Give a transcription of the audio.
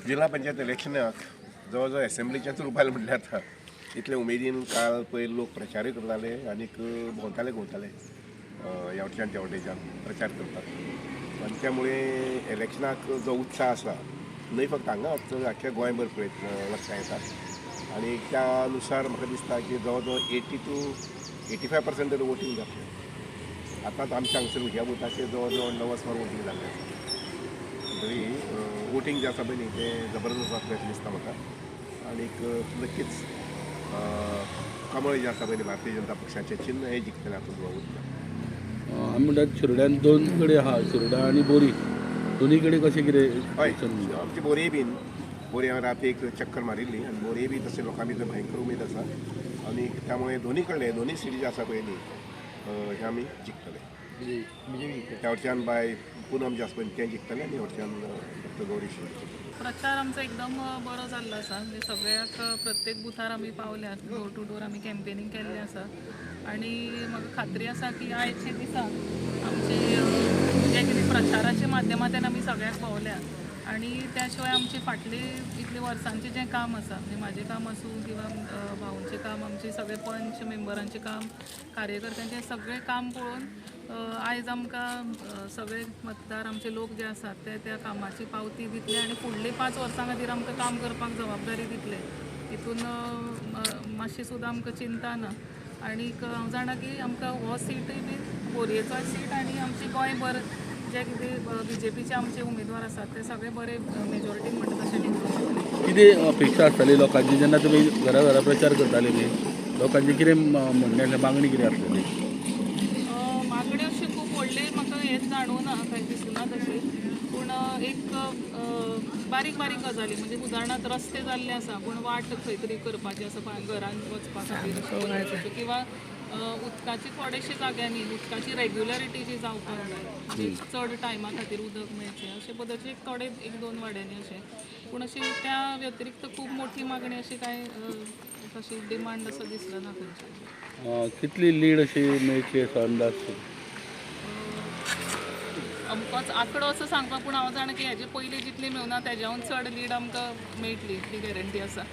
जिल्हा पंचायत इलेक्शनाक जवळ जवळ एसेंब्लीचेंच रुपायल म्हटल्यार जाता इतले उमेदीन काल पयर लोक प्रचारूय करताले आनीक भोंवताले घुंवताले, ह्या वटच्यान त्या वटेच्यान प्रचार करतात आनी त्यामुळे इलेक्शनाक जो उत्साह आसा न्हय फक्त हांगा तर आख्ख्या गोंयभर पळयत लक्षां येता आनी त्या नुसार म्हाका दिसता की जवळ जवळ 80 to 85% तरी वोटींग जातलें. आतांच आमच्या हांगसर ह्या बुथाचेर जवळ जवळ 9 सुमार वोटींग जाल्लें आसा. तरी वोटींग जें आसा पळय न्ही तें जबरदस्त जातलें अशें दिसता म्हाका आनीक नक्कीच कमळ जें आसा पळय न्ही भारतीय जनता पक्षाचें चिन्न हें जिखतलें हातूंत दुबाव ना. आमी म्हणटात शिरोड्यान दोन कडेन आहा, शिरोडा आनी बोरी, दोनी कडेन कशें कितें? हय, आमची बोरये बीन बोरये हांवें राती एक चक्कर मारिल्ली आनी बोरये बी तशें लोकां भितर भयंकर उमेद आसा आनी त्यामुळे दोनी कडले दोनी सिटी जे आसा पळय न्ही हे आमी जिखतले. त्या वटच्यान बाय पुनम जे आसा पळय तें जिखतलें आनी वटच्यान डॉक्टर गौरी शिंदे. प्रचार आमचो एकदम बरो जाल्लो आसा, म्हणजे सगळ्याक प्रत्येक बुथार आमी पावल्यात, डोर टू डोर आमी कॅम्पेनींग केल्लें आसा आनी म्हाका खात्री आसा की आयच्या दिसा आमची जें कितें प्रचाराच्या माध्यमांतल्यान आमी सगळ्याक पावल्या आनी त्या शिवाय आमची फाटली इतली वर्सांचें जें काम आसा, म्हणजे म्हाजें काम आसूं किंवा भाऊंचें काम, आमचे सगळे पंच मेंबरांचें काम, कार्यकर्त्यांचें सगळें काम पळोवन आयज आमकां सगळे मतदार आमचे लोक जे आसात ते त्या कामाची पावती दितले आनी फुडले 5 वर्सां खातीर आमकां काम करपाक जबाबदारी दितले. हितून मातशी सुद्दां आमकां चिंता ना आनीक हांव जाणा की आमकां हो सीटय बी बोरयेचोय सीट आनी आमची गोंयभर जे कितें बीजेपीचे आमचे उमेदवार आसात ते सगळे बरे मेजॉरिटीन म्हणटा तशें जिखून. कितें अपेक्षा आसताली लोकांची जेन्ना तुमी घरा घरा प्रचार करताले न्ही, लोकांची कितें म्हणणें आसलें, मागणी कितें आसलेली? मागणी अशी खूब व्हडली म्हाका हेंच जाणवना, कांय दिसना तशी, पूण एक बारीक बारीक गजाली, म्हणजे उदाहरणार्थ रस्ते जाल्ले आसा पूण वाट खंय तरी करपाची आसा घरान वचपा खातीर, किंवा उदकाची थोडेशे जाग्यांनी उदकाची रेग्युलरिटी जी जावपाक जाय, चड टायमा खातीर उदक मेळचें अशे पद्दतीन एक थोडे 1-2 वाड्यांनी अशें, पूण अशी त्या व्यतिरिक्त खूब मोठी मागणी अशी कांय तशी डिमांड असो दिसलो ना खंयची. कितली लीड अशी मेळटली असो अंदाज? अमकोच आंकडो असो सांगपाक, पूण हांव जाणा की हेजे पयलीं जितली मेळना तेज्याहून चड लीड आमकां मेळटली इतली गॅरंटी आसा.